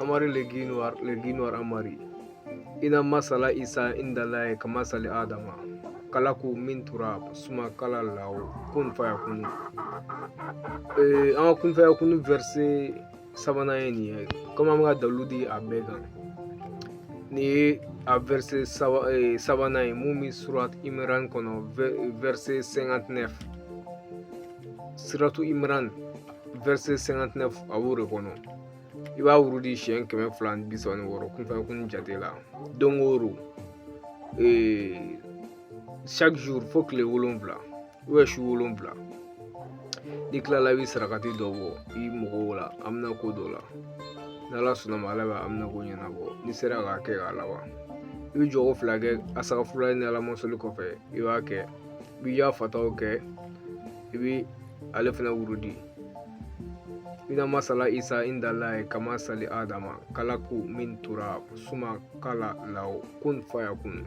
Amari le Guy Noir, le Guy Noir Amari. Ina masala Isa inda kamasali Adama. Kalaku min turab suma kala law kun fayakunu. An ka kun fayakunu verset sabanan ye nin ye. Komi an bɛ ka dalilu di a bɛɛ kan. Nin ye a verset sabanan ye mun bɛ surat Imran kɔnɔ, verset 59. Suratu Imran verset 59, a b'o de kɔnɔ. I b'a wurudi siɲɛ 236 kun fayakunu jate la don o don, chaque jour fo tile 7 ou su 7. N'i tilala, i bɛ sarakati dɔ bɔ i mɔgɔw la amina ko dɔ la. N'Ala sɔnna ma, Ala bɛ amina ko ɲɛnabɔ. N'i sera k'a kɛ k'a laban, i bɛ jɔko 2 kɛ asakafula ni alamasɔli kɔfɛ. I b'a kɛ, i b'i ya fataw kɛ, i bɛ ale fana wurudi. Ina masala Isa inda kama sali Adama kalaku min turab suma kala law kun fayakun.